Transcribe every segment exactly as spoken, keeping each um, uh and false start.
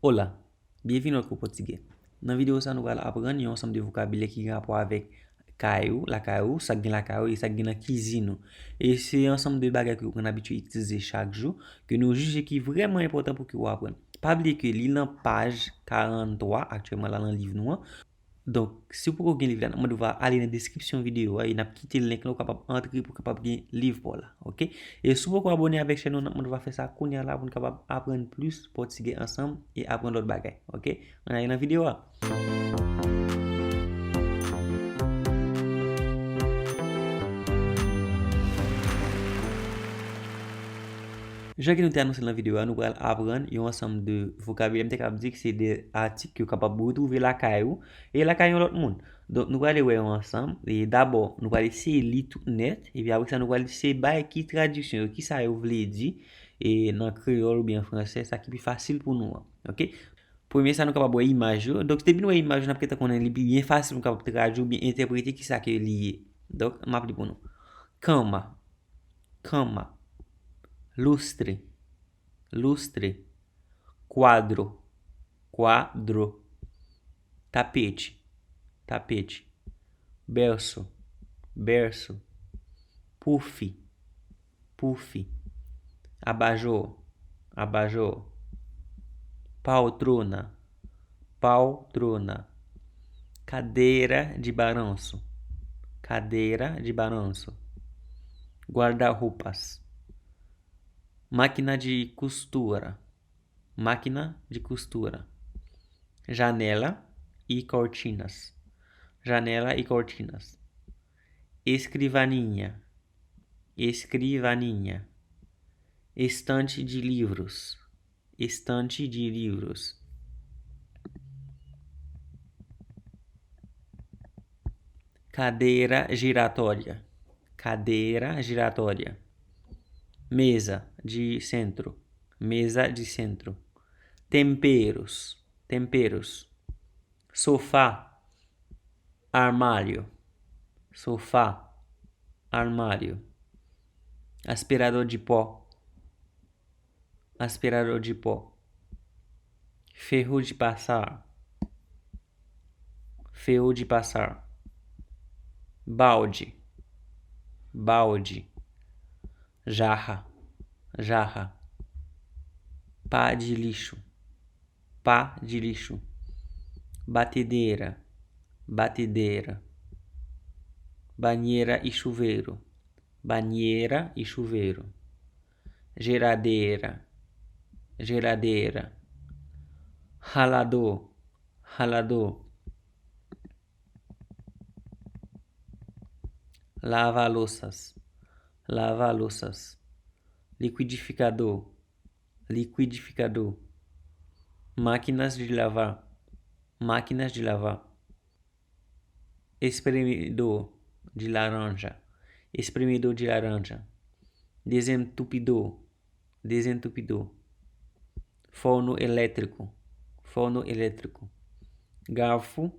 Olá, byenvini nan kou pòtigè. Nan videyo sa, nou pral aprann yon ansanm de vokabilè ki gen rapò avèk kay ou, lakay ou, sa k gen lakay ou e sa k gen nan kizin ou. E se ansanm de bagay ke ou konn abitye itilize chak jou, ke nou jije ki vrèman enpòtan pou ke ou aprann. Pa bliye ke li nan paj karant twa aktyèlman la nan liv nou an. Donk, si w poko gen liv la, n ap mande w ale nan deskripsyon videyo a e n ap kite link la, ou kapab antre pou w kapab gen liv pa w la, oke? E si w poko abòne avèk chèn nou, n ap mande w fè sa kounye a la pou n kapab aprann plis pòtigè ansanm e aprann lòt bagay, oke? Ann ale nan videyo a. Jan ke nou te anonse l nan videyo a, nou pral aprann yon ansanm de vokabilè. M te kapab di ke se de atik ke w kapab retwouve lakay ou e lakay yon lòt moun. Donk, nou prale wè yo ansanm. E dabò, nou pral eseye li tout nèt. Epi apre sa, nou pral eseye bay ki tradiksyon yo, ki sa yo vle di, e nan kreyòl oubyen an fransè, sa ki pi fasil pou nou an. Oke? Premye sa, nou kapab wè imaj yo. Donk, depi nou wè imaj yo, n ap gentan konnen li pi byen fasil pou nou kapab tradui oubyen entèprete ki sa ke li ye. Donk, m ap li pou nou. Kanma, kanma. Lustre, lustre. Kuadro, kuadro. Tapete, tapete. Bersu, bersu. Pufi, pufi. Abajur, abajur. Poltrona, poltrona. Cadeira de balanço, cadeira de balanço. Guarda-roupas, máquina de costura, máquina de costura. Janela e cortinas, janela e cortinas. Escrivaninha, escrivaninha. Estante de livros, estante de livros. Cadeira giratória, cadeira giratória. Mesa de centro, mesa de centro. Temperos, temperos. Sofá, armário, sofá, armário. Aspirador de pó, aspirador de pó. Ferro de passar, ferro de passar. Balde, balde. Jarra, jarra. Pá de lixo, pá de lixo. Batedeira, batedeira. Banheira e chuveiro, banheira e chuveiro. Geladeira, geladeira. Ralador, ralador. Lava-louças, lava-louças. Liquidificador, liquidificador. Máquinas de lavar, máquinas de lavar. Espremedor de laranja, espremedor de laranja. Desentupidor, desentupidor. Forno elétrico, forno elétrico. Garfo,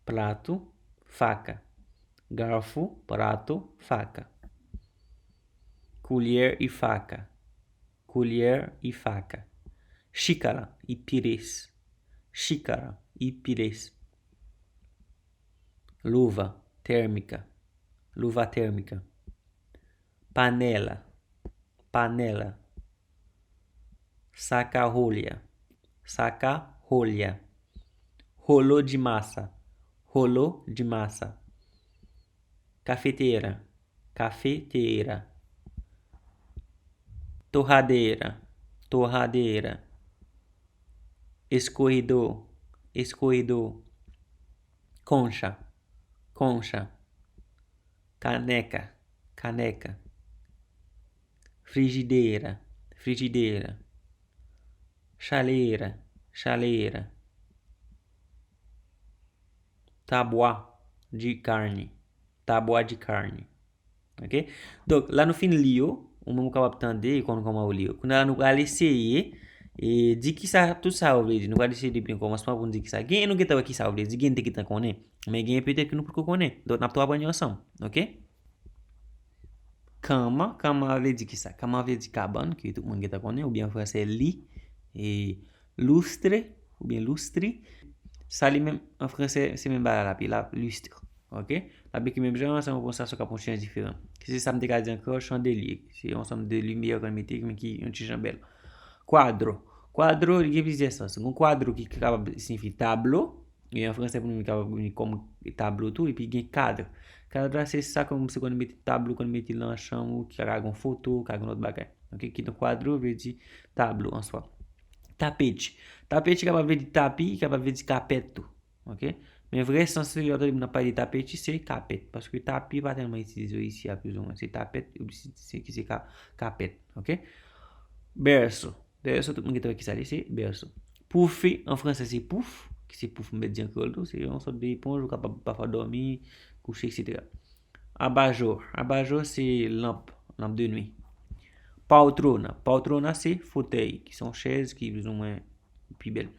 prato, faca. Garfo, prato, faca. Colher e faca, colher e faca. Xícara e pires, xícara e pires. Luva térmica, luva térmica. Panela, panela. Saca-rolha, saca-rolha. Rolo de massa, rolo de massa. Cafeteira, cafeteira. Torradeira, torradeira. Escorredor, escorredor. Concha, concha. Caneca, caneca. Frigideira, frigideira. Chaleira, chaleira. Tábua de carne, tábua de carne. Oke? Donk, la nou fin li yo, ou menm ou kapab tande e konn kòman ou li yo. Kounye a la nou pral eseye e di kisa tout sa yo vle di. Nou pral eseye depi nan kòmansman pou n di kisa. Genyen nou gentan wè kisa yo vle di, genyen n te gentan konnen. Men genyen petèt ke nou potko konnen. Donk, n ap tou aprann yo ansanm. Oke? Kanma, kanma vle di kisa? Kanma vle di kabann, ke tout moun gentan konnen, oubyen an fransè, lit. E Lustre, oubyen lustri. Sa li menm, an fransè, se menm bagay la, pi la, lustre. Ok? L ap ekri menm jan an, se yon pwononsiyasyon k ap yon ti jan diferan. Se sa m te ka di an kreyòl, chandelye. Se yon ansanm de limyè yo konn mete, men ki yon ti jan bèl. Cuadro. Cuadro, li gen plizyè sans. Gon cuadro ki kapab siyifi tablo, e an fransè, pou nou, li kapab vini kòm tablo tou, epi gen cadre. Cadre la, se sa kòm se konn mete tablo, konn mete l nan chanm ou, ki ka gen foto, ka gen lòt bagay. Ok? Kidonk, cuadro vle di tablo an swa. Tapete. Tapete kapab vle di tapi, kapab vle di kapèt tou. Ok? Men vrè sans li, lè w tande moun ap pale de tapete, se kapèt. Paske tapi pa tèlman itilize isi a, plizoumwen. Se tapèt, se, se ki se ka, kapèt. Ok? Berceau. Berceau, tout moun gentan wè ki sa li, se berceau. Pouffe, an fransè, se pouf, ki se pouf, m mèt di an kreyòl tou, se yon sòt de eponj, ou kapab pafwa dòmi, kouche, etsetera. Abajò. Abajò, se lanp, lanp de nwi. Poltrona. Poltrona, se fotèy, ki se yon chèz ki plizoumwen pi bèl.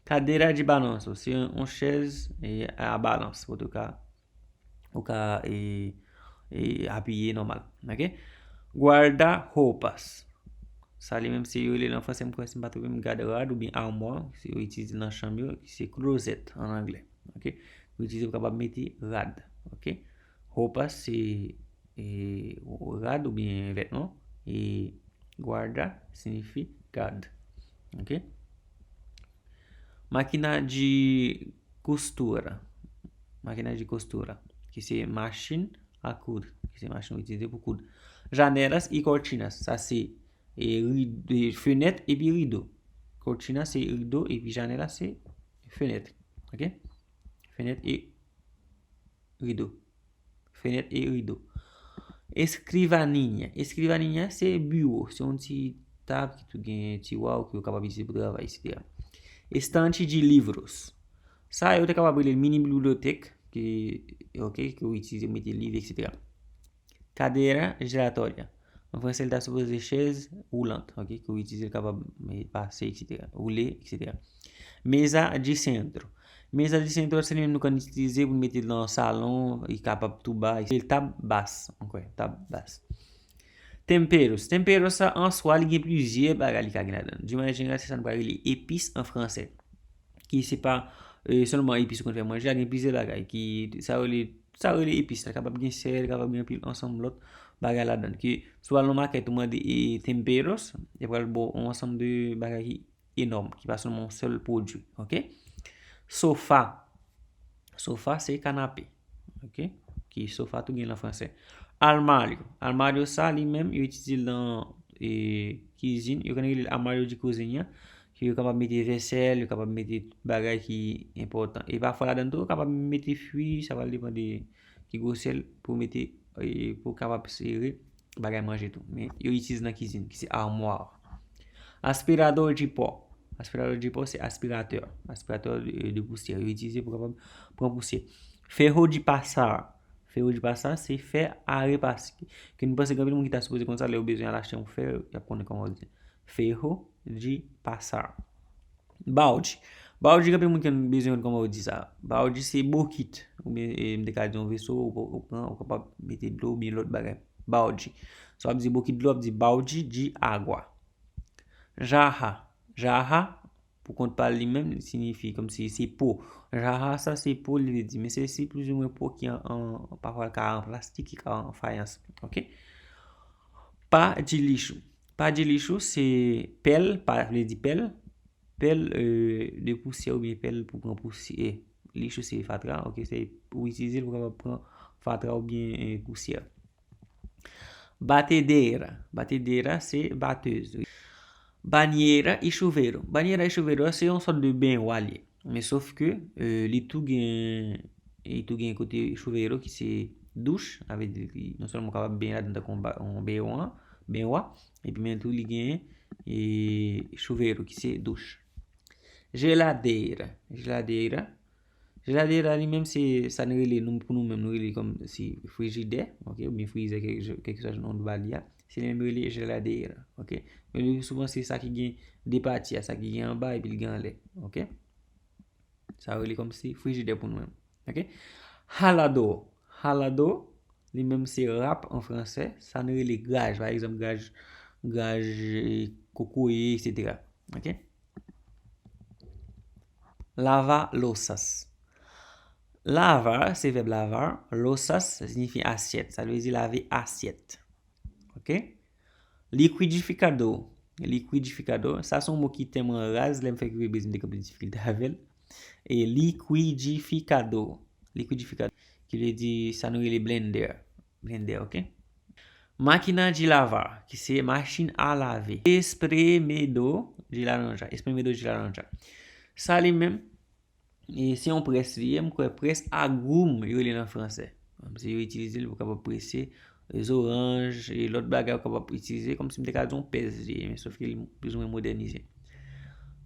Cadeira de balanço, se yon chèz e, a balans, ou ka, ou ka e, e, apiye nòmal. Ok? Guarda-roupas. Sa li menm se yo rele l an fransè, m kwè si m pa twonpe m, gad rad oubyen armwa, se yo itilize nan chanm yo, ki se closet an anglè. Ok? Yo itilize pou kapab mete rad. Ok? Roupas se e, rad oubyen vètman, e guarda siyifi gad. Ok? Máquina de costura. Máquina de costura, ki se machin a koud, ki se machin ou itilize pou koud. Janelas e cortinas, sa se e, rid-, e, fenèt epi rido. Cortina se rido epi janela se fenèt. Ok? Fenèt e rido. Fenèt e rido. Escrivaninha. Escrivaninha se biwo. Se yon ti tab ki tou gen tiwa ou ki yo kapab itilize pou travay, etsetera. Estante de livros. Sa yo te kapab rele l mini bibliyotèk, ki, ok, ki yo itilize pou mete liv, etsetera. Cadeira giratória. An fransè, li ta sipoze chèz woulant, ok, ke w itilize l kapab, e, pase, etsetera. Woule, etsetera. Mesa de centro. Mesa de centro, se li menm nou konn itilize pou n mete l nan salon, li kapab tou ba, se tab bas, ankò, tab bas. Temperos. Temperos sa, an swa, li gen plizyè bagay li ka gen ladan l. Di manyè jeneral, se sa nou pral rele epis an fransè. Ki se pa, e, sèlman epis ou konn fè manje, a gen plizyè bagay ki, sa yo rele, sa yo rele epis la, kapab gen sèl, kapab gen anpil ansanm lòt bagay ladan l. Ki si w al nan makèt ou mande, e, temperos, yo pral ba w yon ansanm de bagay ki enòm, ki pa sèlman yon sèl pwodui, ok? Sofa. Sofa se kanape, ok? Ki sofa tou gen l an fransè. Armário. Armário sa li menm, yo itilize l nan, e, kizin. Yo konn rele l armário de cozinha, ki yo kapab mete vèsèl, yo kapab mete tout bagay ki enpòtan. E pafwa ladan l tou, yo kapab mete fwi, sa pral depann de ki gwosè l pou mete, e, pou kapab sere bagay manje tou. Men yo itilize nan kizin, ki se armoire. Aspirador de pó. Aspirador de pó se aspiratè. Aspiratè de, de pousyè. Yo itilize pou kapab pran pousyè. Ferro de passar. Ferro de passar se fè a repase. Ke nou panse gen anpil moun ki ta sipoze konn sa, lè yo bezwen al achte yon fè, y ap konnen kòman yo di. Ferro de passar. Balde. Balde, gen anpil moun ki bezwen konn kòman yo di sa. Balde se bokit. Oubyen, e, m te ka di yon veso, ou, ou pran, ou kapab mete dlo oubyen lòt bagay. Balde. So, w ap di bokit dlo, w ap di balde de água. Jarra. Jarra, pou kont pa l li menm, li siyifi kòmsi se po. Jarra, sa se po, li vle di. Men se, se plizoumwen po ki an, an, pafwa l ka an plastik, ki ka an fayans. Ok? Pá de lixo. Pá de lixo, se pèl, pá vle di pèl. Pèl, e, de pousyè oubyen pèl pou pran pousyè. Lixo se fatra, ok, se ou itilize l pou kapab pran fatra oubyen, e, pousyè. Batedeira. Batedeira se batèz. Banheira e chuveiro. Banheira e chuveiro se yon sòt de benwa li ye. Men sof ke, e, li tou gen, li tou gen kote chuveiro ki se douch, sa vle di li non sèlman w kapab benyen ladan tankou yon ba-, yon benwa, benwa, epi men tou li gen, e, chuveiro ki se douch. Geladeira. Geladeira. Geladeira li menm se sa n rele, nou, pou nou menm, nou rele kòm si frijidè, ok, oubyen frizè, kèlkeswa jan nou ba li a. Se li menm rele geladeira, ok. Men le pli souvan se sa ki gen de pati a, sa ki gen anba epi l gen anlè, ok. Sa yo rele kòmsi frijidè pou nou menm. Ok? Ralador. Ralador, li menm se rap an fransè. Sa nou rele graj. Pa egzanp, graj, graj, e, kokoye, etsetera. Ok? Lavar louças. Lavar se vèb lavar, louças siyifi asyèt. Sa vle di lave asyèt. Ok? Liquidificador. Liquidificador, sa se yon mo ki tèlman raz, lè m fèk rive Brezil, m te gen anpil difikilte avè l. E liquidificador. Liquidificador, ki vle di sa nou rele blender. Blender, ok? Máquina de lavar, ki se machin a lave. Espremedor de laranja. Espremedor de laranja. Sa li menm, e se yon près li ye, m kwè près agwim yo rele l an fransè. Kòmsi yo itilize l pou kapab prese, e, zoranj, e lòt bagay yo kapab itilize, kòmsi m te ka di yon pèz li ye, men sòf ke li plizoumwen modènize.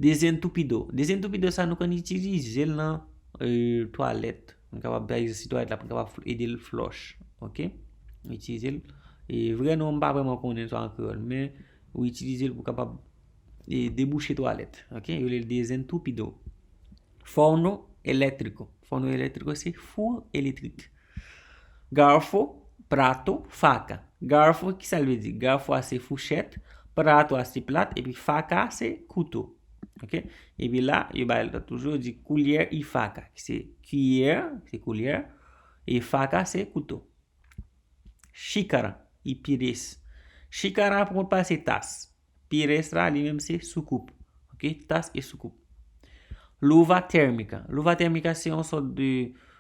Desentupido. Desentupido sa nou konn itilize l nan, e, twalèt. Nou kapab, pa egzanp, si twalèt la, pou n kapab fl- ede l flòch. Ok? Itilize l. E vrè non, m pa vrèman konnen sa an kreyòl, men ou itilize l pou kapab, e, debouche twalèt. Ok? Yo rele l desentupido. Forno elétrico. Forno elétrico se fou elektrik. Garfo, prato, faca. Garfo, ki sa l vle di? Garfo a se fouchèt, prato a se plat, epi faca se kouto. Ok? Epi la, yo bay lòt toujou, yo di culier y faca, ki se kiyè, se koulyè, e faca se kouto. Xícara y pires. Xícara pou kont pa se tas. Pires la, li menm se soukoup. Ok? Tas e soukoup. Luva térmica. Luva térmica se yon sòt de,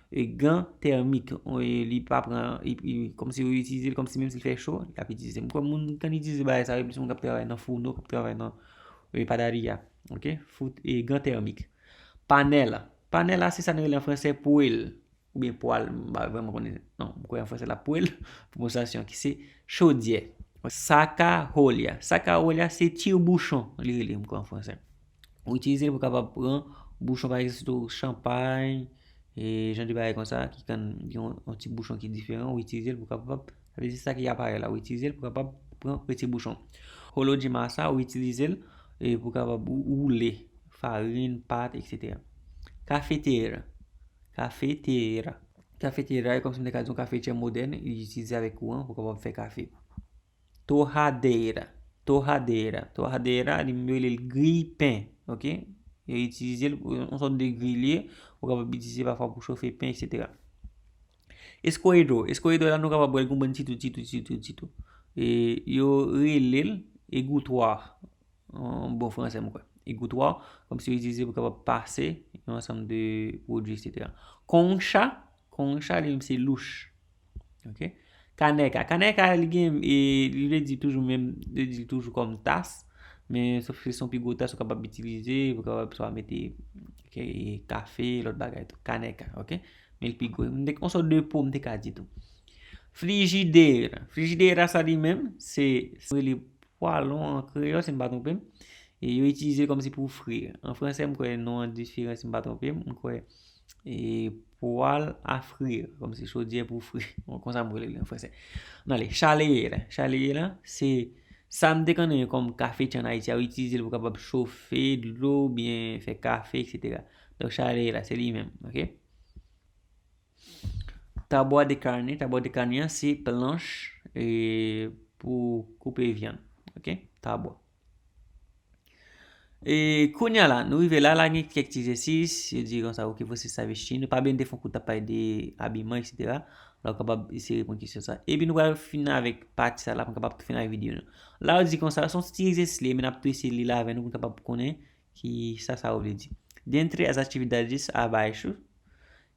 e, gan tèmik. E, li pa pran, e, e, kòmsi yo itilize l kòmsi menm si l fè cho, y ap itilize. M kwè moun ki konn itilize bagay sa yo, plis moun k ap travay nan founo, k ap travay nan, e, padaria. Ok? Fout, e, gan tèmik. Panela. Panela se sa nou rele an fransè pwèl. Oubyen pwal, m pa vrèman konnen. Non, m kwè an fransè la pwèl, pwononsasyon ki se chodyè. Saca-rolha. Saca-rolha se tire bouchon, li rele, m kwè an fransè. Ou itilize l pou kapab pran bouchon, pa egzanp, sitou chanpay, e jan de bagay konsa, ki konn gen yon, yon ti bouchon ki diferan, ou itilize l pou kapab, sa vle di sa ki aparèy la, ou itilize l pou kapab pran, retire bouchon. Rolo de masa, ou itilize l, e pou kapab ou- woule farin, pat, etsetera. Cafeteira. Cafeteira. Cafeteira e kòmsi m te ka di yon kafetyè modèn, li itilize avèk kouran pou kapab fè kafe. Torradeira. Torradeira. Torradeira, li menm yo rele l griy pen, ok? Yo itilize l, yon sòt de griy li ye, ou kapab itilize pafwa pou chofe pen, etsetera. Escorredor. Escorredor la, nou kapab wè l gon bann ti twou, ti twou, ti twou, ti twou. E yo rele l égouttoir. An bon fransè, m kwè. Égouttoir, kòmsi yo itilize pou kapab pase yon ansanm de pwodui, etsetera. Concha, concha, li menm se louch. Ok? Caneca. Caneca, li gen, e, li vle di toujou menm, li di toujou kòm tas, men sòf ke se yon pi gwo tas ou kapab itilize, ou kapab swa mete, ok, kafe, lòt bagay tou. Caneca, ok? Men li pi gwo. M te, yon sòt de po, m te ka di tou. Frigideira. Frigideira, sa li menm, se, se rele pwalon an kreyòl, si m pa twonpe m. E yo itilize l kòmsi pou fri. An fransè, m kwè non an diferan, si m pa twonpe m. M kwè, e, poêle à frire, kòmsi chodyè pou fri. Bon, konsa m rele l an fransè. N ale, chaleira. Chaleira, se sa m te konnen kòm kafetye an Ayiti a, yo itilize l pou kapab chofe dlo, oubyen fè kafe, etsetera. Donk, chaleira, se li menm, ok? Tabua de carne, tabua de carne an se planch, e, pou koupe vyann. Ok? Tabua. E kounye a la, nou rive la, la gen kèk ti egzèsis, yo di konsa, ok, você sabe chino, pa bliye n te fè yon kout ap pale de abiman, etsetera. La w kapab eseye reponn kesyon sa. Epi nou pral fin avèk pati sa la, pou n kapab fin avèk videyo nou. La yo di konsa, se yon ti egzèsis li ye, men n ap tou eseye li la avè nou pou n kapab konnen ki sa sa yo vle di. Dentre as atividades abaixo,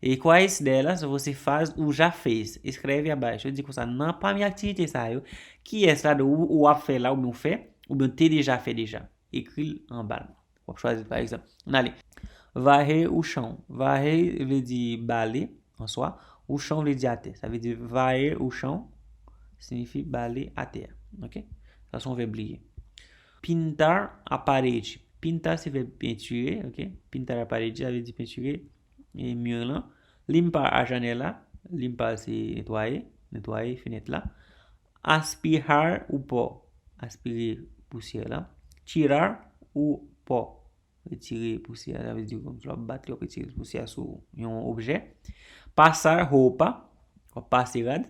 e quais delas você faz ou já fez? Escreve abaixo. Yo di konsa, nan pami aktivite sa yo, kiyès ladan ou, ou ap fè la, oubyen ou fè, oubyen ou te deja fè deja? Ekri l anba l. W ap chwazi, pa egzanp. N ale. Varrer o chão. Varrer vle di bale, an swa. O chão vle di atè. Sa vle di varrer o chão siyifi bale atè a. Ok? Sa se yon vèb li ye. Pintar a parede. Pintar se vèb pentire, ok? Pintar a parede, sa vle di pentire, e, mi lan. Limpar a janela. Limpar se netwaye, netwaye fenèt la. Aspirar o pó. Aspire pousyè la. Tirar o pó. Retire pousyè a, sa vle di kòmsi w ap bat li, w ap retire pousyè a sou yon objè. Passar roupa, w ap pase rad.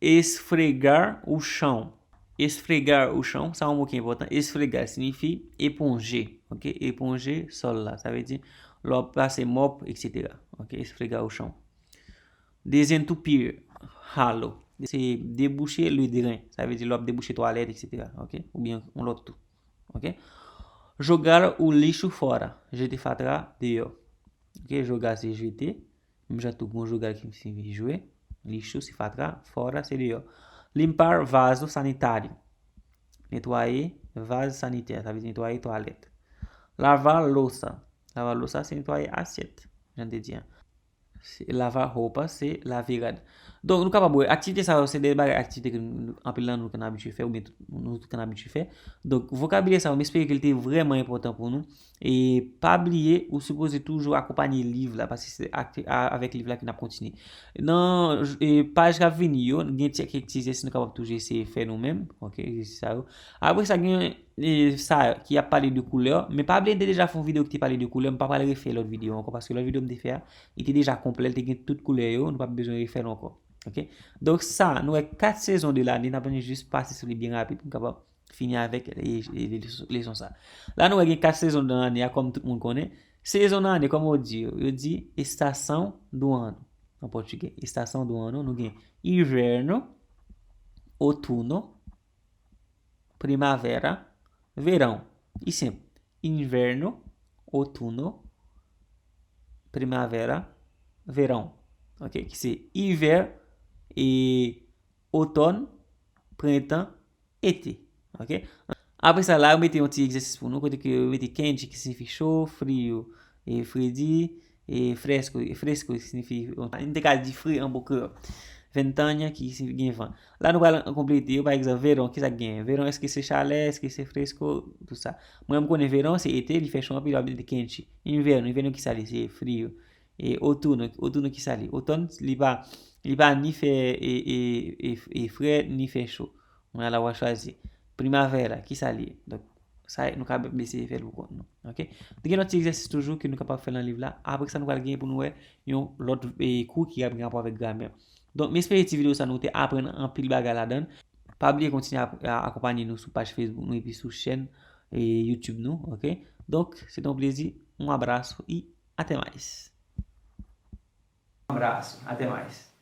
Esfregar o chão. Esfregar o chão, sa yon mo ki enpòtan. Esfregar siyifi eponje. Ok, éponger sol la, sa vle di lè w ap pase mòp, et cetera. Ok, esfregar o chão. Desentupir, ralo. Se debouche le dren, sa vle di lè w ap debouche twalèt, et cetera. Ok, oubyen yon lòt tou. Ok? Jogar o lixo fora, jete fatra deyò. Ok, jogar se jete, menm jan tou gon jogar ki siyifi jwe. Lixo se fatra, fora se deyò. Limpar vaso sanitário, netwaye vaz sanitè, sa vle di netwaye twalèt. Lavar louça, lavar louça se netwaye asyèt, jan m te di an. Se lavar roupa se lave rad. Donk, nou kapab wè, aktivite sa yo se de bagay, aktivite ke nou, anpil nan nou konn abitye fè, oubyen tout, nou tout konn abitye fè. Donk, vokabilè sa yo, m espere ke l te vrèman enpòtan pou nou. E pa bliye, ou sipoze toujou akonpanye liv la, paske se ak, a, avèk liv la ke n ap kontinye. Nan e, paj k ap vini yo, gen ti, kèk ti egzèsis nou kapab toujou eseye fè nou menm. Ok, egzèsis sa yo. Apre sa, gen e, sa ki ap pale de koulè. Men pa bliye, m te deja fè yon videyo ki te pale de koulè, m pa pral refè lòt videyo ankò, paske lòt videyo m te fè a, li te deja konplè, li te gen tout koulè yo, nou p ap bezwen refè l ankò. Ok? Donk sa, nou wè kat sezon de lane, n ap jis pase sou li byen rapid pou m kapab fini avèk e, e, e, leson sa. La nou wè gen kat sezon nan ane a, kòm tout moun konnen. Sezon nan ane, kòman yo di yo? Yo di estação do ano, an pòtigè. Estação do ano, nou gen inverno, outono, primavera, verão. E senp. Inverno, outono, primavera, verão. Ok? Ki se ivè, e, otòn, prentan, ete. Ok? Apre sa, la, yo mete yon ti egzèsis pou nou, kote ke yo mete quente, ki siyifi cho, frio, e, fredi, e, fresco, e, fresco, ki siyifi, nou te ka di fre an bon kreyòl. Ventania, ki siyifi gen van. La, nou pral konplete yo, pa egzanp, verão, kisa k genyen? Verão, èske se chalè, èske se fresco, tout sa. Mwen, m konnen verão, se ete, li fè cho anpil, yo ap mete quente. Inverno, inverno, kisa li, se frio. E outono, outono, kisa li? Otòn, li pa, li pa ni fè e, e, e, e frèd, ni fè cho. Mwen la w a chwazi. Primavera, kisa li ye? Donk, sa nou ka eseye fè l pou kont nou. Ok? Gen lòt ti egzèsis toujou ke nou kapab fè nan liv la. Apre sa, nou pral gen pou nou wè yon lòt e, kou ki ap gen rapò avèk gramè. Donk, m espere ti videyo sa nou te aprann anpil bagay ladan l. Pa bliye kontinye ap, a, akonpanye nou sou paj Facebook nou epi sou chèn e, YouTube nou. Ok? Donk, se te yon plezi. Um abraço e até mais. Um abraço, até mais.